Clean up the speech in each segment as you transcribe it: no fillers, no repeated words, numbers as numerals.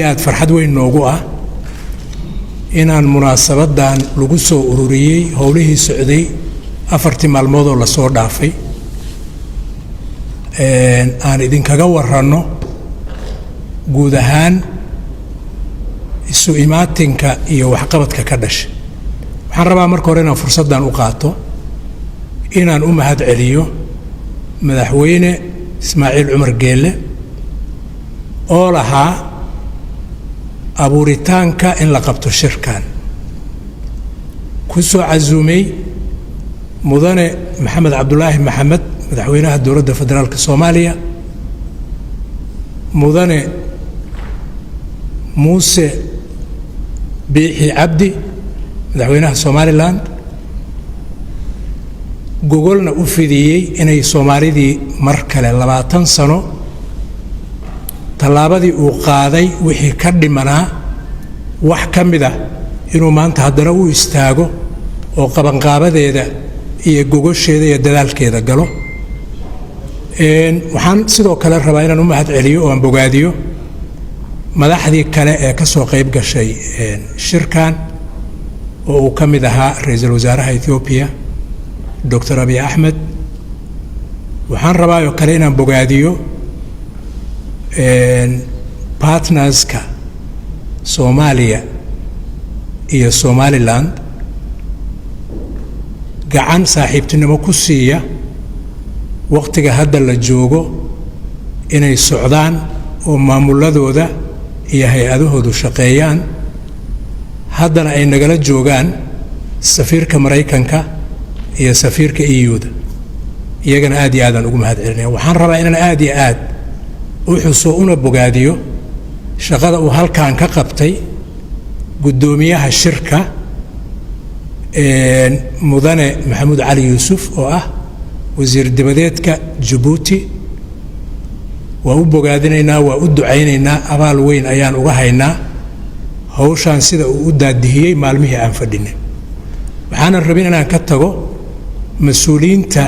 Aad farxad weyn noogu ah inaan munaasabadan lagu soo ururiyey howlihii socday 4tii maalmoodoo lasoo dhaafay aan idinkaga waranno guud ahaan isu imaatinka iyo waxqabadka ka dhashay. Waxaan rabaa marka hore inaan fursaddan u qaato inaan u mahad celiyo Madaxweyne Ismaaciil Cumar Geelle oo lahaa abuuritaanka in la qabto shirkan, ku soo casuumay Mudane Maxamed Cabdulaahi Maxamed, madaxweynaha Dowladda Federaalka Soomaaliya, Mudane Muuse Biixi Cabdi, madaxweynaha Somaliland, gogolna u fidiyey inay Soomaalidii mar kale 20 sano tallaabadii uu qaaday wixii ka dhimanaa wax ka mid ah inuu maanta haddana u istaago oo qabanqaabadeeda iyo gogosheeda iyo dadaalkeeda galo. Waxaan sidoo kale rabaa inaan u mahad celiyo oo aan bogaadiyo madaxdii kale ee ka soo qayb gashay shirkan, oo uu ka mid ahaa ra-iisul wasaaraha Ethoobiya, Doctor Abiy Axmed. Waxaan rabaa oo kale inaan bogaadiyo partnerska Soomaaliya iyo Somaliland gacan saaxiibtinimo ku siiya wakhtiga hadda la joogo inay socdaan oo maamuladooda iyo hay-adahoodu shaqeeyaan, haddana ay nagala joogaan safiirka Maraykanka iyo safiirka EU-da. Iyagana aad iyo aadaan ugu mahad celinaya. Waxaan rabaa inaan aad iyo aad u xuso una bogaadiyo shaqada uu halkan ka qabtay guddoomiyaha shirka, Mudane Maxamuud Cali Yuusuf, oo ah wasiir dibadeedka Jabuuti. Waa u bogaadinaynaa, waa u ducaynaynaa, abaal weyn ayaan uga haynaa hawshaan sida uu u daadihiyey maalmihii aan fadhinay. Waxaanan rabin inaan ka tago mas-uuliyiinta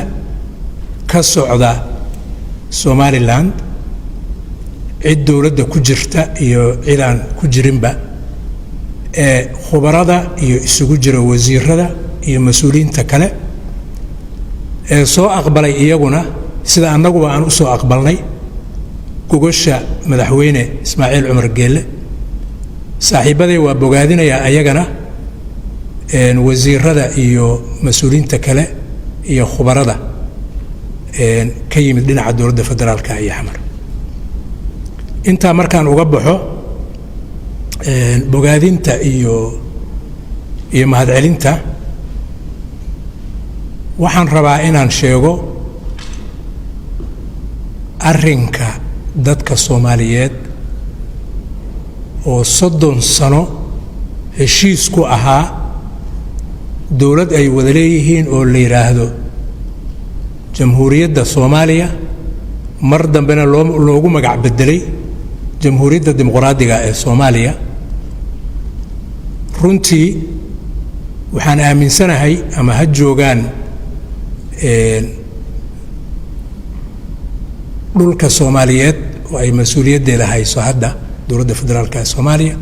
ka socda Somaliland, cid dowladda ku jirta iyo cid aan ku jirinba, ee khubarada iyo isugu jira wasiirada iyo mas-uuliyiinta kale ee soo aqbalay iyaguna sida annaguba aan u soo aqbalnay gogosha Madaxweyne Ismaaciil Cumar Geelle. Saaxiibbaday waa bogaadinayaa ayagana, wasiirada iyo mas-uuliyiinta kale iyo khubarada ka yimid dhinaca dowladda federaalka iyo Xamar. Intaa markaan uga baxo bogaadinta iyo mahadcelinta, waxaan rabaa inaan sheego arrinka dadka Soomaaliyeed oo 30 sano heshiis ku ahaa dowlad ay wada leeyihiin oo la yidhaahdo Jamhuuriyadda Soomaaliya, mar dambena loogu magac bedelay Jamhuuriyadda Dimuqraadiga ee Soomaaliya. Runtii waxaan aaminsanahay, ama ha joogaan dhulka Soomaaliyeed oo ay mas-uuliyaddeeda hayso hadda dowladda federaalka ee Soomaaliya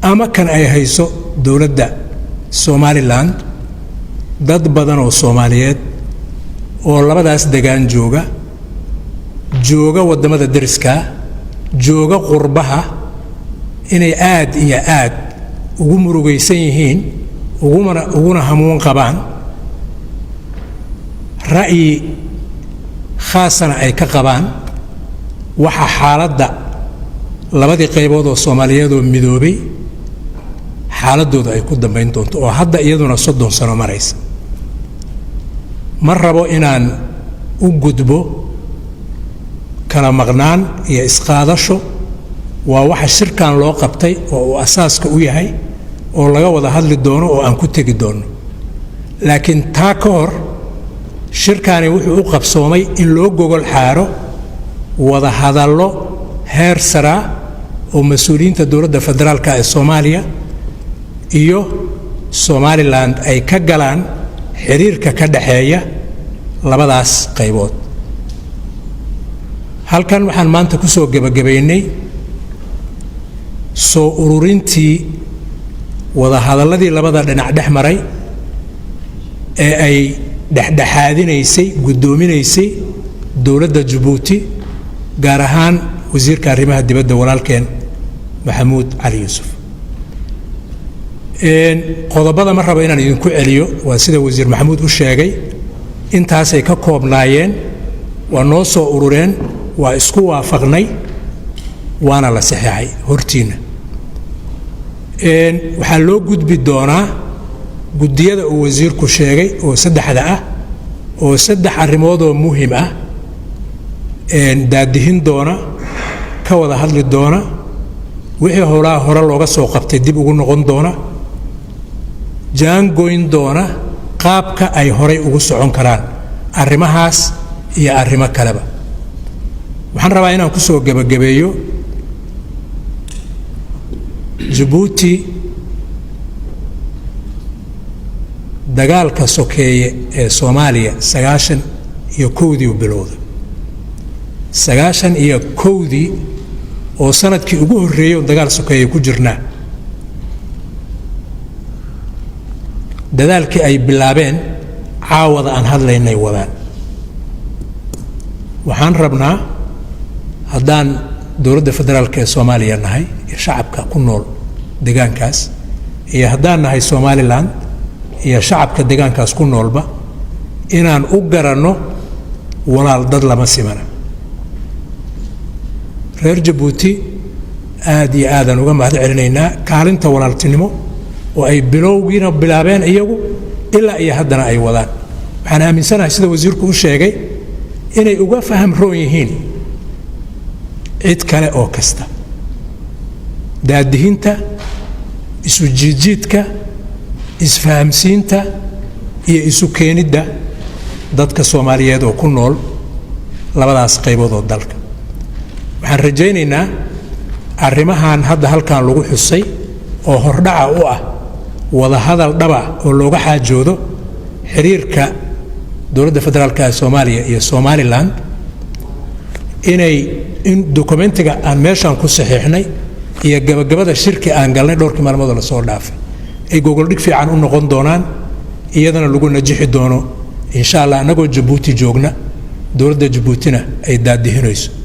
ama kan ay hayso dowladda Somaliland, dad badan oo Soomaaliyeed oo labadaas degaan jooga, jooga waddamada deriskaa, jooga qurbaha, inay aad iyo aad ugu murugaysan yihiin, ugumana uguna hamuun qabaan, ra'yi khaasana ay ka qabaan waxa xaaladda labadii qaybood oo Soomaaliyeed oo midoobay xaaladooda ay ku dambayn doonto, oo hadda iyaduna 30 sano maraysa. Ma rabo inaan u gudbo kala maqnaan iyo isqaadasho. Waa waxa shirkan loo qabtay oo uu asaaska u yahay oo laga wada hadli doono oo aan ku tegi doono. Laakiin taa ka hor, shirkaani wuxuu u qabsoomay in loo gogol xaaro wada hadallo heer saraa oo mas-uuliyiinta dowladda federaalka ee Soomaaliya iyo Somaliland ay ka galaan xiriirka ka dhaxeeya labadaas qaybood. Halkan waxaan maanta ku soo gebagabaynay Soo ururintii wadahadalladii labada dhinac dhex maray ee ay dhexdhexaadinaysay, guddoominaysay dowladda Jabuuti, gaar ahaan wasiirka arrimaha dibadda walaalkeen Maxamuud Cali Yuusuf. Qodobada ma rabo inaan idinku celiyo, waa sida wasiir Maxamuud u sheegay, intaasay ka koobnaayeen. Waa noo soo urureen, waa isku waafaqnay, waana la saxeexay hortiinna. Waxaa loo gudbi doonaa guddiyada uu wasiirku sheegay oo saddexda ah, oo saddex arrimoodoo muhim ah daadihin doona, ka wada hadli doona, wixii howlaha hore looga soo qabtay dib ugu noqon doona, jaangoyn doona qaabka ay horay ugu socon karaan arrimahaas iyo arrimo kaleba. Waxaan rabaa inaan ku soo gebagabeeyo: Jabuuti dagaalka sokeeye ee Soomaaliya 91-dii u bilowday, 91-dii oo sanadkii ugu horreeyey oo dagaal sokeeye ku jirnaa. Dadaalkii ay bilaabeen caawada aan hadlaynay wadaan. Waxaan rabnaa, haddaan dowladda federaalka ee Soomaaliya nahay iyo shacabka ku nool deegaankaas, iyo haddaan nahay Somaliland iyo shacabka deegaankaas ku noolba, inaan u garanno walaal dad lama simana. Reer Jabuuti aad iyo aadaan uga mahad celinaynaa kaalinta walaaltinimo oo ay bilowgiina bilaabeen iyagu, ilaa iyo haddana ay wadaan. Waxaan aaminsanahay, sida wasiirku u sheegay, inay uga faham roon yihiin cid kale oo kasta daadihinta, isu jiidjiidka, isfahamsiinta iyo isu keenidda dadka Soomaaliyeed oo ku nool labadaas qaybood oo dalka. Waxaan rajaynaynaa arrimahan hadda halkan lagu xusay oo hordhaca u ah wadahadal dhaba oo looga xaajoodo xiriirka dowladda federaalka ee Soomaaliya iyo Somaliland, inay in dokumentiga aan meeshaan ku saxiixnay iyo gabagabada shirki aan galnay dhowrkii maalmoodoo lasoo dhaafay ay gogoldhig fiican u noqon doonaan, iyadana lagu najixi doono, insha Allah, annagoo Jabuuti joogna, dowladda Jabuutina ay daadihinayso.